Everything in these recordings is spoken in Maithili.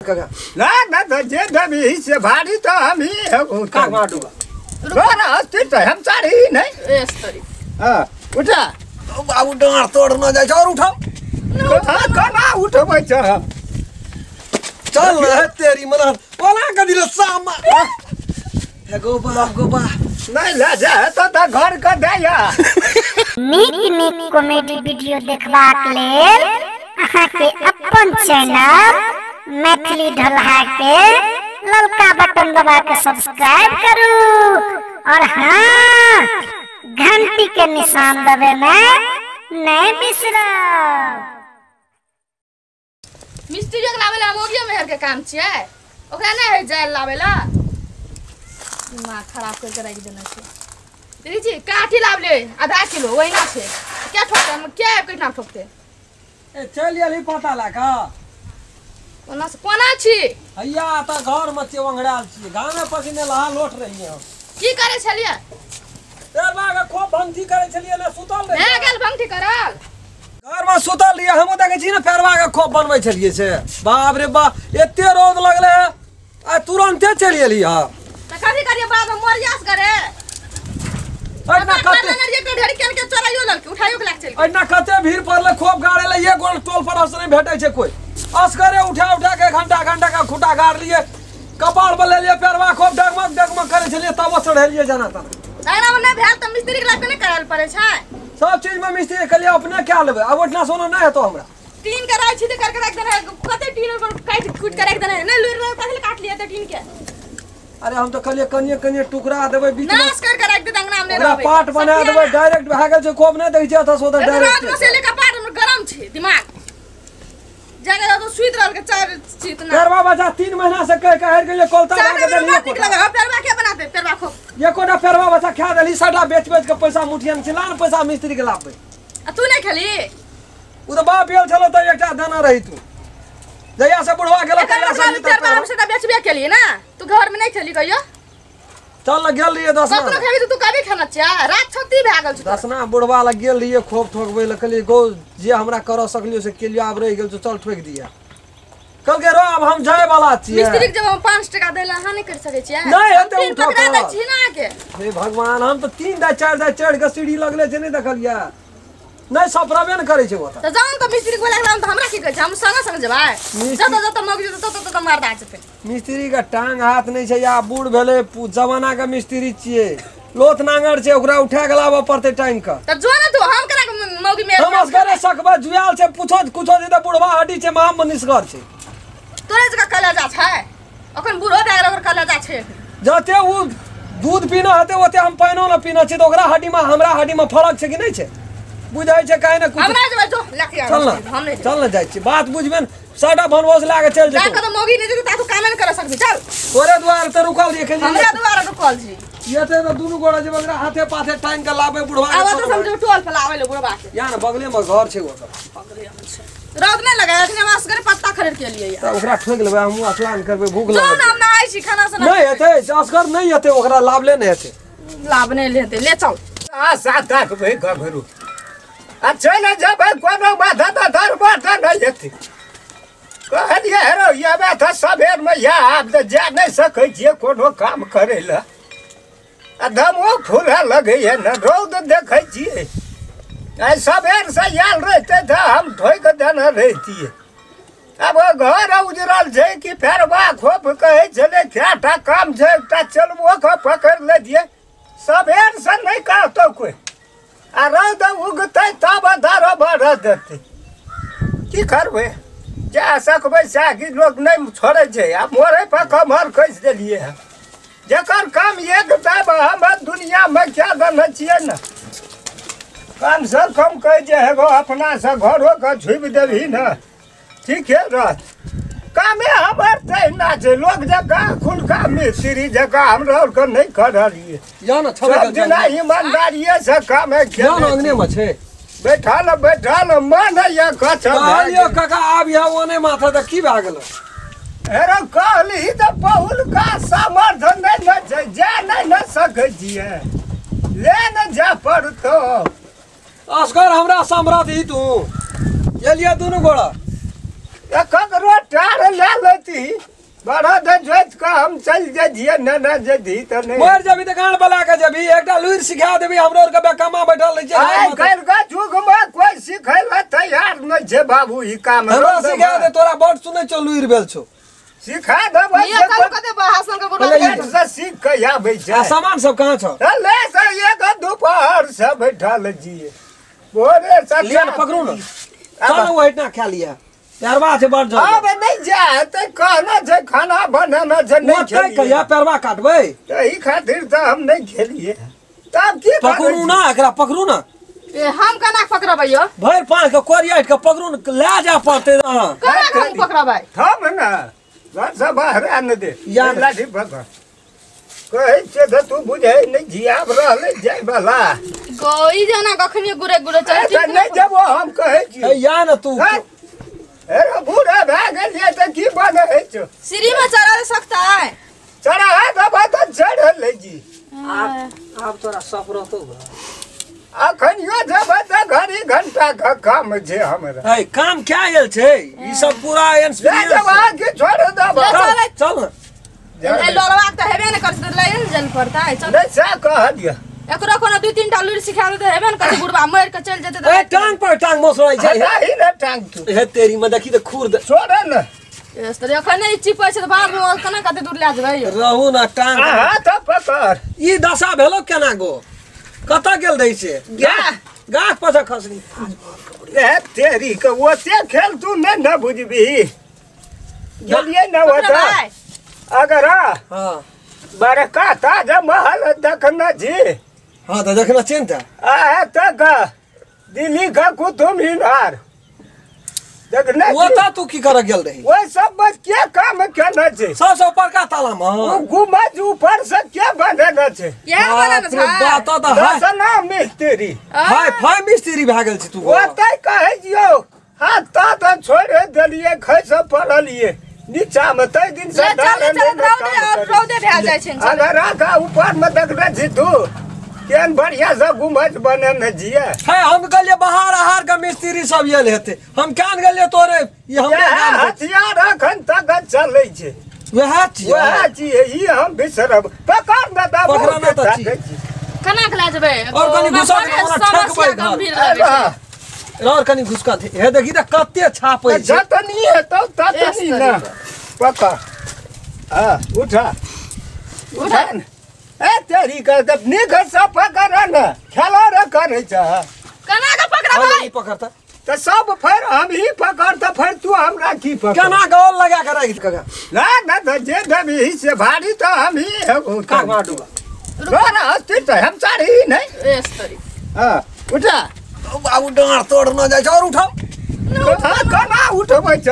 काका ना ना तो जे देबी से भारी तो हम ही का माटू तोरा हस्ती तो हम सारी ही नहीं एस तरी हां उठा बाबू डांर तोड़ न जाय छै और उठाओ कोना उठबै छ चल न तेरी मना ओला के दिल सामा हे गो बाप गो बाप नहीं ले जा तो त घर के दया। नीक नीक कॉमेडी वीडियो देखबाक लेल अहाँ के अपन चैनल मैथिली ढोलहा के ललका बटन दबा के सब्सक्राइब करू और हाँ घंटी के निशान दबे में नहीं बिसरब। मिस्त्री के लावेला मोगियो मेहर के काम छियै ओकरा नहीं है जाय लावेला दिमाग खराब करके राखि देने छै। दीदी जी काठी लावले आधा किलो वही ना छै क्या ठोकते हम क्या कितना ठोकते ए चल आली पता लगा कोना से कोना छी हैया त घर में छियै ओंघराल छी गामे पसीने लहा लोट रही हम की करे छलियै ए बाग खूब भंगठी करे छलियै ना सुतल रही भए गेल भंगठी करल घर में सुतल रहियै हम देखै छी ना पेरवा के खूब बनबै छलियै से बाप रे बाप एते रौद लगले आ तुरंते चलि एली हां त कथी करियै बाद में मरियास करे अना कते ढेरी केल के चोराइयो ललके उठाइयो के लाग चल अना कते भीड़ पड़ले खूब गाड़े ले एक गोल टोल पर से नहीं भेटै छै कोई असगरे उठा उठा के घंटा घंटा का खूटा गाड़ लिए कपाल पर ले लिए पेरवा खूब डगमग डगमग करे छलियै तब चढ़ेलियै जाना तना अगला में नहीं भेल त मिस्त्री के लाग के नहीं करल पड़े छै सब चीज में मिस्त्री के लिए अपने क्या लेबै अब ओतना सोना नहीं हेतो हमरा टीन कराय छी त करके राख देने कते टीन पर काट कूट के राख देने नहीं लुर कथि काट लिया त टीन के। अरे हम तो कहलिए कनिए कनिए टुकड़ा देबै बीच में नाश कर के राख दे अंगना में ओकरा पाट बना देबै डायरेक्ट भए गेल छै खूब नहीं देखै छै अतऽ सोदा रात डायरेक्ट में से लेके पाट में गरम छै दिमाग जगह तो सुइत रहल के चार चीत ना पेरवा बच्चा 3 महीना से कह कह हारि गेलियै कोलता चार लगा के महीना देलियै निक लगे पेरवा के बनाते पेरवा खूब एकोटा पेरवा बच्चा खा देली सटा बेच बेच के पैसा मुठिया में छिला ने पैसा मिस्त्री के लाबबै आ तू नहीं खेली उ त बाप गेल छलो त एकटा दाना रही तू जहिया से बुढ़वा गेल तहिया से एकर पेरवा हम सटा बेचबे केलिए ना तू घर में नहीं खेली कहियो चल न गेल रहियै दसना कखनो खेबी त तू कभी खाना छिया रात छत्ती भए गेल छौ दसना बुढ़वा लग गेल रहियै खूब ठोकबै लए कहलियै गो जे हमरा कर सकलियो से केलियो आब रहि गेल छौ चल ठोकि दिया कहलकै रो आब हम जाय वाला छियै मिस्त्री के जब हम 5 टका देला अहाँ नहीं कर सकै छियै नहीं हेतै तीन उठो पकड़ा दै कर। छी ना अहाँके हे भगवान हम तऽ 3 दाइ 4 दाइ चढ़ि के सीढ़ी लगले छै नहीं देखलियै नहीं सफरबे ने करै छै ओतऽ त जाउन त मिस्त्री के बोला के त हमरा की कहै छै हम संगे संगे जेबै जत जत मग जेतै तत तत मार दा जेतै मिस्त्री के टांग हाथ नहीं छै या बूढ़ भेलै जमाना के मिस्त्री छियै लोथ नांगर छै ओकरा उठा के लाबऽ पड़तै टांग के त जो ने तू हम केना मौगी में हम असगरे सकबै जुआल छै पूछो कुछो जे तऽ बुढ़वा हड्डी छै माम निसगर छै तोरे जका कलेजा छै अखन बूढ़ो भए गेल ओकर कलेजा छै जते उ दूध पीना हेतै ओते हम पानिओ न पीना छै तऽ ओकरा हड्डी में हमरा हड्डी में फरक छै कि नहीं छै बुझै छै काहे ने कुछ हमरा जेबै जो लके चल हम न नहीं चल न जाइ छी बात बुझबे न साटा भनवस लए के चलि जा जेतौ के त मौगी नहीं जेतै ता तू कामे न कर सकबी चल तोरे दुआर तऽ रुकल रहियै खेलियै हमरा दुआरे रुकल छी एते तऽ दुनू गोरा जेबै ओकरा हाथे पाथे टांगि के लाबै बुढ़वा के आब तऽ समझो टोल पर आबै ले बुढ़वा के या ने बगले में घर छै ओकर रौद नहीं लगे अखने हम असगरे पत्ता खरीद के लिए तऽ ओकरा ठोकि लेबै हमहूँ स्नान करबै भूख जो लागल ना हम नहाय छी खाना से नहि हेतै असगर नहि हेतै ओकरा लाभले नहि हेतै लाभ नहीं लेते ले चल आ सात आठ भई घरू आ चल जेबै कोनो बाधा त धरबा त नहीं हेतै कहलियै हेरो एबै तऽ सबेरमे या आब तऽ जा नहि सकै छियै कोनो काम करै लए आ दमो फूलऽ लगैए ने रौद देखै छियै आइ सबेरसँ आयल रहितै तऽ हम ठोकि देने रहितियै आब घर उजरल छै कि फेरबा खोप कहै छलै कएटा काम छै एकटा चलबो के पकड़ि लेतियै सबेरसँ नहि कहतौ कोइ आ रौद उगतै तब धरबर देतै की करबै जा सकबै सएह कि लोक नहि छोड़ै छै आ मोड़े पर कमर कसि देलियै हँ जकर काम एक दाब हम दुनियामे क्या देने छियै ने कम से कम कहै छै हेगो अपनासँ घरोके छुबि देबही ने ठीके रहत कामे हमर तहिना छै लोक जकाँ एखुनका मिस्त्री जकाँ हमरा आरके नहि करलियै या ने छबे सब दिना ईमानदारिएसँ कामे या ने अंगने में छै बैठल बैठल मन होइए कछ कहलियो काका आब यहाँ ओने माथा तऽ की भए गेलो हेरो कहली तऽ बहुलका सामर्थ्य नहि ने छै जा नहि ने सकै छियै ले ने जा पड़तौ असगर हमरा सामर्थ्य ही तू एलियै दुनू गोरा त ककरो टार ले लेती बड़ा दे जोत के हम चल जइए न न जदी त नहीं मर जबी त गान बला के जबी एकटा लुइर सिखा देबी हमरो आर के बेकमा बैठल रहै छै। आइ काल्हि के युग में कोई सिखै ला तैयार नहीं छै बाबू ई काम हमरा सिखा दे तोरा बड़ सुनै छौ लुइर भेल छौ सिखा देबै ये कल कते भाषण के बुढ़वा ले से सीख के आबै छै। आ सामान सब कहाँ छौ? ले से एक दोपहर से बैठल जिए भोरे से लिया न पकड़ू न चल ओहिना खा लिया पैरवा छै बड़ जल्दी। अब नहीं जाए त कहना छै खाना बनाना छै नहीं ओतै कहिया पैरवा काटबै एही खातिर त हम नहीं खेलिए तब की पकड़ू ना एकरा पकड़ू ना। ए हम केना पकड़बै यो? भरि पाँच के कोरियाट के पकड़ू न ले जा पड़तै अहाँ। केना हम पकड़बै? थम ना घर से बाहर आन दे या लाठी पकड़ कहै छै त तू बुझै नहीं जियाब रहलै जाय वाला गोई जना कखनी गुरे गुरे चल त नहीं जबो हम कहै छी ए या न तू अरे बूढ़ा भए गेलियै त की बनै छौ? सीढ़ी में चढ़ा सकता है चढ़ा देबै त चढ़ जी। आब तोरा सप रहतौ अखनियो जेबै त घड़ी घंटा के काम छै हमरा। ए काम क्या आयल छै ई सब पूरा एक्सपीरियंस ले जेबा कि छोड़ देबै? चल चल न ए लोलवा त हेबे न करतै ले न जल पड़ता है चल नहीं से कह दिया एकरो कोनो दू तीन टा लुरि सिखा देतै हेबे न करतै बुढ़वा मरि के चल जेतै। ए टांग पर टांग मोसरै छै ही न टांग तू हे तेरी में देखी त खुर दे छोड़ न एस त एखन ई चिपै छै त बाप रे केना कते दूर ले जेबै रहू ना टांग। हां त पकड़ ई दशा भेलो केना गो कत गेल रहै छै? गाछ पर से खसली ए तेरी के ओते खेल तू नहीं न बुझबी गेलियै न ओता अगर हां बड़का ताज महल देखना जी। हां त देखना चिंता आ तक दिल्ली का कुतुब मीनार देखना ओता तू की कर गेल रही? ओइ सब बस के काम केना छै सबसे ऊपर का ताला में ओ गुम्बज ऊपर से के बनेने छै के बनेने छै बात त है दसना मिस्त्री हाय फाय मिस्त्री भए गेल छी तू ओतै कहै जियो हां त त छोड़ देलियै खैस पड़लियै नीचा में तै दिन से चल चल रौदे रौदे भए जाइ छै। अगर आका ऊपर में देखने छी तू केहन बढ़िया से गुम्बज बनेने छियै। है हम कहलियै बाहर आहार के मिस्त्री सब आयल हेतै हम केहन गेलियै तोरे ई हमरे नाम हथियार अखन तक चलै छै वएह छियै वएह छियै ई हम बिसरब पकड़ न त पकड़ न त छी केना के लए जेबै? और कनी घुसा के हमरा ठकबै घर और कनी घुसका दे हे देखी त कते छापै छै जतनी हेतौ ततनी न पकड़। हां उठा उठा ए तेरी के त नीक से पकड़ न खेला रे करै छ केना के पकड़बै? ई पकड़ता त सब फेर हम ही पकड़ त फेर तू हमरा की पकड़ केना गौल लगा के राखि कका ना ना त जे देबी से भारी त हम ही हेबो का माडू तोरा हस्ती त हम चाही नहीं एस तरी। हां उठा बाबू डाँड़ तोड़ न जाइ छै और उठाओ। हां केना उठबै छ?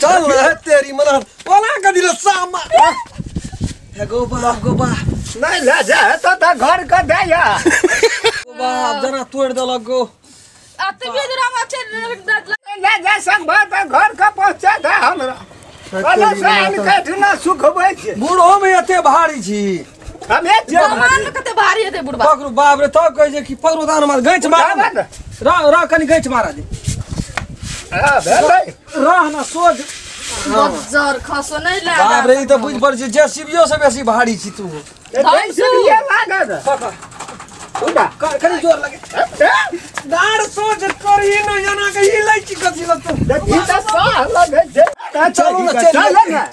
चल न तेरी मन ओला के दिल सामा हे गो बाप गो बाप नहीं ले जा त घर के दया गो बाप जना तोड़ देलक गो अते भी दूर हम अच्छे ले जा संग त घर के पहुंचा दे हमरा बोलो सान कठना सुखबै छै बूढ़ो में एते भारी छी हमे जे मान कते भारी हेतै बुढ़बा पकड़ू बाप रे तब कहै छै कि पकड़ू दान मार गैच मार रा रा कनी गैच मारा दे। हां भेलै रह ना सोझ बज्जर खसो नहीं ले बाप रे ई त बुझ पड़ छै जेसीबियो से बेसी भारी छी तू जेसीबियो लागल पकड़ उठा कनी जोर लगे दाड़ सोझ करी न जना के ई लै छी कथी ल तू देखी त साह लगे छै चलू न चल न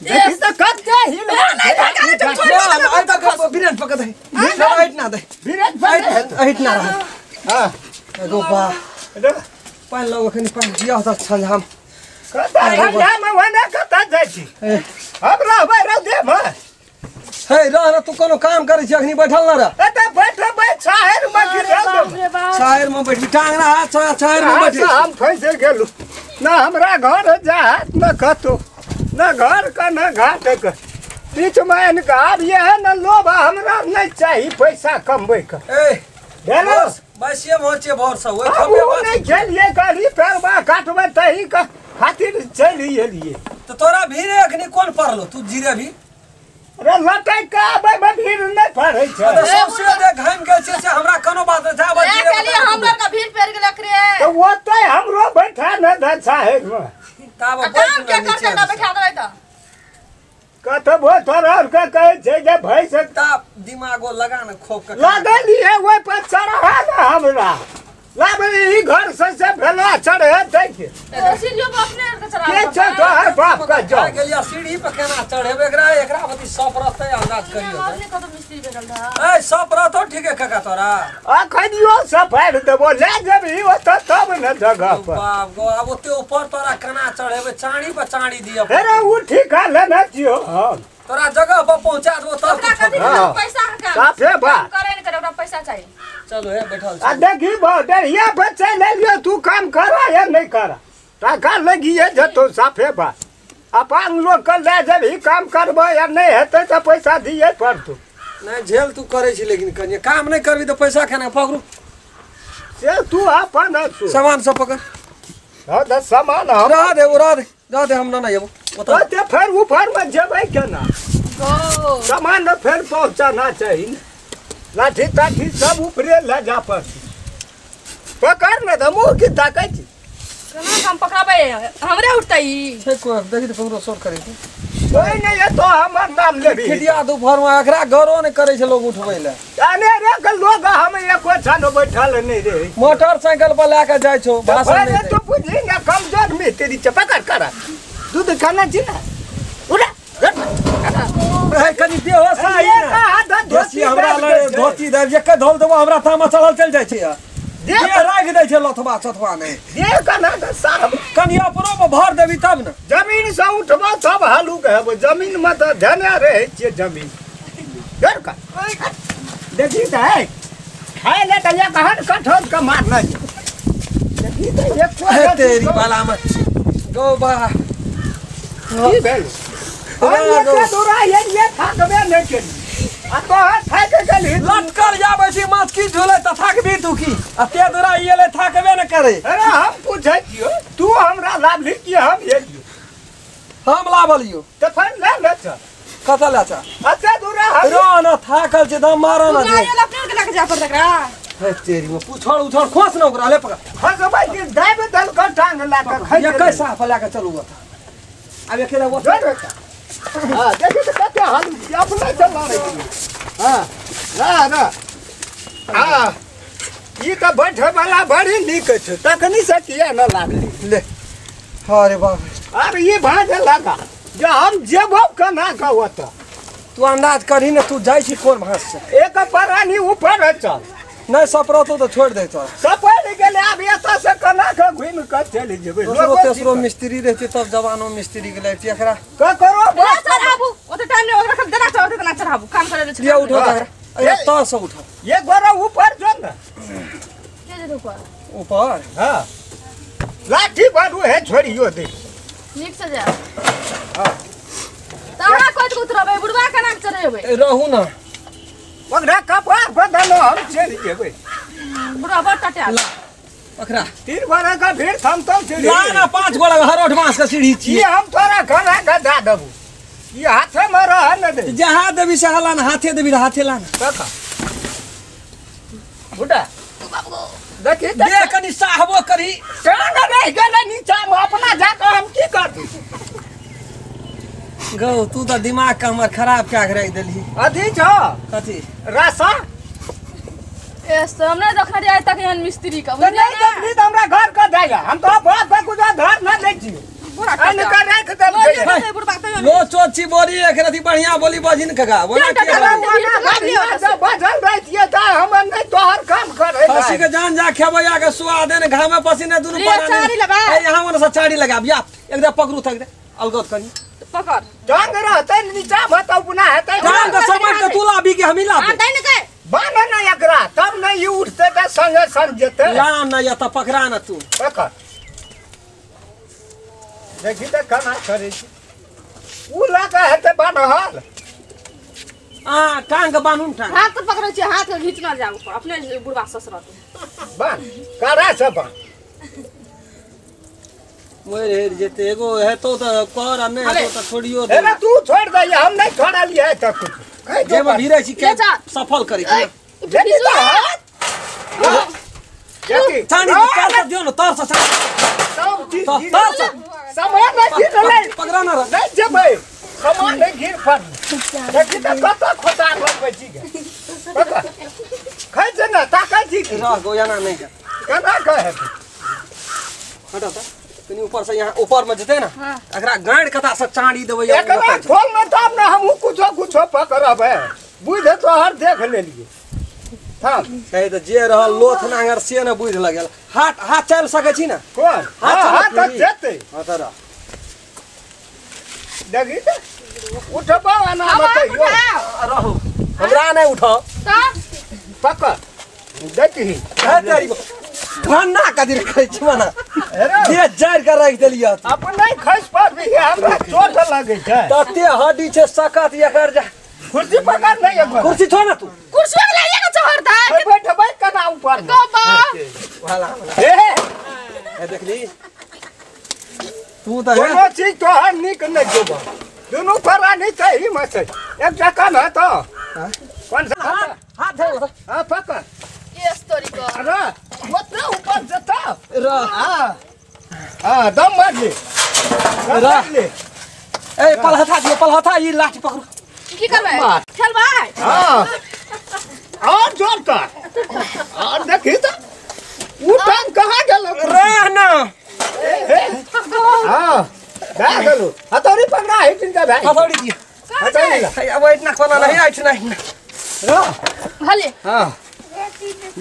देखी त कते हिल नहीं धक्का छोड़ आई तक बिरेन पकड़ दे राइट ना दे बिरेन राइट ना रह। हां एगो बा पानि लगो खनी पानि दिया त छल हम कता ठंडा में वना कता जाइ छी हम रहबै रौदे में। हे रह न तू कोनो काम करै छी अखनी बैठल न रह। ए त बैठबै छाहर में गिर रौदे छाहर में बैठ टांग रहा छाहर में बैठ हम फंसे गेलु न हमरा घर जा न कतो न घर का न घाट का बीच में इनका आब ये है न लोभ हमरा नहीं चाही पैसा कमबै के। ए भेलो बसिए मोचे भोर से ओइ हम खम्बे नहीं खेलिए करी पैरवा काटबै तही का खातिर चलि एलिए। त तोरा भीरे अखनी कोन पड़लो तू जीरे भी रे लटक के आबै मे भीड़ नहि पड़ै छै। तऽ सौंसे जे घामि गेल छै से हमरा कोनो बात नहि छै। आब कहलियै हमरा के भीड़ पड़ि गेल रे। तऽ ओतै हमरो बैठा न दे साहेब मे। ताब काम के करतै ना बैठा देबै तऽ कतबो तोरा आर के कहै छै जे भैंस ताब दिमागो लगा न खोप के लगलियै ओहि पर चढ़ा न हमरा लाबै ई घर से से भेला चढ़े दै के सीढ़ियो पर अपने आर के चढ़ा के छै तोहर बाप के जो गेलिया सीढ़ी पर केना चढ़ेबै एकरा एकरा बती सप रहतै अंदाज करियो। हमने कत मिस्त्री भेटल रहा ए सप रहतौ ठीके काका तोरा अखनियो सफारि देबो ले जेबही ओतऽ तब ने जगह पर। बाप गो आब ओते ऊपर तोरा केना चढ़ेबै चाणी पर चाणी दिअ। अरे उ ठीक है लेने छियौ हम तोरा जगह पर पहुंचा देबो तब ओकरा कथी पैसा के साफे बा करे न करे ओकरा पैसा चाहिए। चलो हे बैठल आ देखी बहु बच्चे ले लियो तू काम करा या नहीं करा टाका लगिए जतो साफे बा अपन लोग के ले जेबही काम करबो या नहीं हेतै तऽ पैसा दिए पड़तौ। नहीं झेल तू करे छी लेकिन कनिए काम नहीं करबी तऽ पैसा केना पकड़ू से तू अपन सामान सब पकड़। हां तऽ सामान हम रह दे ओ रह दे रह दे हम ना जेबो ओते फेर ऊपर में जेबै केना गो सामान फेर पहुंचाना चाहिए लाठी ताठी सब ऊपरे ले जा पर पकड़ ने तऽ मुँह की ताकै छी केना हम पकड़बै हमरे उठतै छै को देखी तऽ ककरो शोर करै छै कोइ नहि एतो हमर नाम लेबही खिटिया दुपहर में एकरा गरो नहि करै छै लोग उठबै ले अने रे के लोग हम एको छन बैठल नहि रे मोटरसाइकिल पर लए के जाइ छौ भाषण नहि तू बुझली ने कमजोर मिस्त्री छै पकड़ कर दूध खाना छी ने उठा ए कनि देहो सही ने धोती हमरा लड़े धोती दे एके धोल देबो हमरा तामा चढ़ल चलि जाइ छै दे राखि दै छै लथबा चथबा नहि दे कना के साहब कनि अपनो मे भर देबी तब ने जमीन से उठबो तब हालुक हेबो जमीन मे तऽ धने रहै छियै जमीन डर कर देखी तऽ है खाय ले तऽ एक हन कठौत के मारना छै देखी तऽ एक तेरी बाला में गो बा की भेल तोरा ये थाकबे नहि केली आ तोहर थाकि गेलही लटकल जाबै छी माछ की झोले तऽ थाकबी तू की आ ते दूरा ई एलै थाकबे नहि करे। अरे हम पूछै छियौ तू हमरा लाभली कि हम एलियौ हम लाबलियौ तऽ फेर ले ले चल कतऽ ले चल अते दूरा हम रो न थाकल छै दम मारऽ न दे अपने के लग जा पर तकरा हे तेरी में पुछड़ उछड़ खोस न ओकरा ले पकड़ खसबै कि दाबि देलकौ टांग लए कऽ खसि एकै साफ लए कऽ चलू ओतऽ आब एकेला ओतऽ हाँ देखी तऽ कते हालुक अपने चला रही हाँ ना ना हाँ ई तऽ बैठे वाला बड़ी नीक छै तखनी से किया न लागली ले अरे बाप आब ई भाँज लगा जे हम जेबो केना कऽ ओतऽ तू अंदाज करही ने तू जाइ छी कोन भाँज से एक परानी ऊपर चल नहि सपरतो तऽ छोड़ि दे तोरा सपरि गेलै आब एतऽ से केना कऽ घुमि कऽ चलि जेबै दोसरो तेसरो मिस्त्री रहतै तब जवानो मिस्त्री के लैतियै एकरा ककरो बस चढ़ाबू ओते टाइम नहि ओकरा देना चढ़ते तना चढ़ाबू काम करे ले लिया उठो एकरा अरे तह से उठो एक गोरा ऊपर जो ने के जे ऊपर ऊपर हां लाठी बारू है छोड़ियो दे नीक से जा हां तहरा कोइ के उतरबै बुढ़वा केना के चढ़ेबै रहू ना ओकरा कपार बदलो हम चलि जेबै बुढ़वा बड़ टटायल ओकरा तीन गोरा का भीड़ थमतौ चलि ला ना 5 गोरा हरोठ बांस के सीढ़ी छी ई हम तोरा घरा के दए देबू ई हाथे में रह न दे जहाँ देबी से हला ना हाथे देबी हाथे ला ना कका बुढ़ा देखी दे कनि साहबो करी टांग रहि गेलै नीचा मे अपना जाके हम की करबी गौ तू तऽ दिमाग के हमर खराब कए के राखि देलही अथी छौ कथी रासा ए से हम नहि देखने रहियै आइ तक एहन मिस्त्री के तऽ नहि देखली तऽ हमरा घर के दैया हम तो बाप के कुछ घर न दै छियौ बुढ़ा आनि कऽ राखि देब बुढ़वा लो चोची बोली एक रति बढ़िया बोली बजिन कका बोला के बजल रहितियै तऽ हमर नहि तोहर काम करै खसी के जान जा खेबै आ के सुआदे ने घामे पसीने दुनू लिअ, चारी लगा। ए यहाँ ओने से चारी लगाब या एकदम पकड़ू थक दे अलगत करी पकड़ टांग रहतै नीचा मे तऽ अपना हेतै टांग के समझ के तू लाबी के हमी हां लाबी दै ने के बान्ह न एकरा तब ने ई उठतै तऽ संगे संग जेतै ला न या तऽ पकड़ा न तू पकड़ देखी तऽ केना करै छै उ लऽ कऽ हेतै बान्हल आ टांग के बान्हू टांग हाथ तो पकड़ै छै हाथ के घीचना जा ऊपर अपने बुढ़वा ससरत बान्ह कड़ा से बान्ह मोर हेर जेते एगो हेतो त कर आ नै हेतो त छोड़ियो दे। अरे तू छोड़ दे हम नहीं छोड़लिए त कुछ। जे में भिरै छी के सफल करै छी। देखी त देखी चानी तर से दियो न तर से सब चीज तर से सामान नहीं गिरलै पकड़ा न नहीं जेबै सामान नहीं गिर पर। देखी त कत खोता लगबै छी के खाइ छै न ताकै छी रह गो एना नहीं है केना कहे हटा त कनी ऊपर से यहाँ ऊपर में जेतै ना एकरा गाड़ कता से चाड़ी देबै। एकरा खोल में तब ना हमहू कुछो कुछो पकड़बै बुझ तोहर देख लेलिए थाम कहे त जे रहल लोथ नांगर से न बुझ लगल। हाथ हाथ चल सकै छी ना कोन हाथ हाथ जेतै। हां त रह देखी त उठबा ना मत रहू हमरा नहीं उठो त पकड़ देखी हे तेरी भन्ना कदी रखै छी मना जे जड़ के राख देलियै अपन नहीं खस पाबी हमरा चोट लगै छै तते हड्डी छै सकत एकर जा। कुर्सी पकड़ नहीं एक कुर्सी छोड़ ना तू कुर्सी वाला ये के चढ़ता है बैठबै कना ऊपर गोबा वाला हे हे देखली तू त कोनो चीज तोहर नीक नहीं जोबा दुनू परानी सही में छै एक जगह न तो कौन सा हाथ धर हां पकड़ ये स्टोरी को अरे ओतना ऊपर जता रह हां हां दम मार ले रह ले ए पलहथा दियो पलहथा ई लाठी पकड़ू की करबै खेलबै हां और जोर कर और देखी त उ टांग कहां गेल रह ना हां जा गेलो हथौड़ी पकड़ा है जिनका भाई हथौड़ी दियो हथौड़ी ला अब इतना कोना नहीं इतना रह हले हां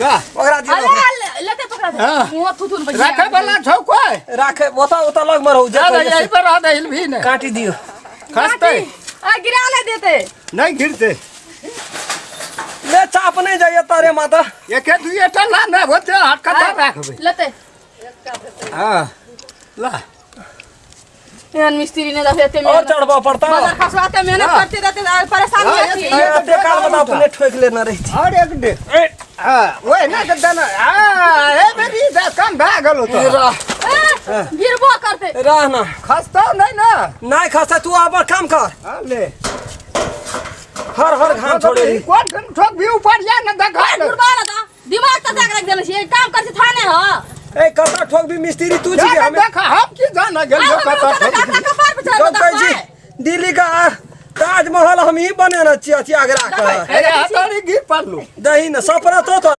गा ओकरा दियो अरे लेते पकड़ा दे मुंह थुथुन पे राखे वाला छौ कोई राखे ओता ओता लग मरो जा यही पर आ हिल भी ने काटी दियो खसते आ गिरा ले देते नहीं गिरते ले चाप नहीं जाइए तारे माता एके दुई टा ला ना होते हाथ कता राखबे लेते हां ला एहन मिस्त्री ने दफेते में और चढ़बा पड़ता बाजार खसवाते मेहनत करते रहते परेशान हो जाती है एते काल बता अपने ठोक लेना रही और एक दे हां ओए ना दना हां ए मेरी दा कम भा गेलो तो गिरबो करते रह ना खसतो नहीं ना नहीं खसता तू अब काम कर हां ले हर हर घाम छोड़े कोन ठोक भी ऊपर या ना देखा गुरबा ना दिमाग त जाग रख देले छी काम कर छी थाने ह ए कता ठोक भी मिस्त्री तू छी हमें देखा हम की जाना गेल कता ठोक छी दिल्ली का ताजमहल हम ही बनेने छियै अथी आगरा के। अरे हथौड़ी गिर पड़लू दही न सपना तो।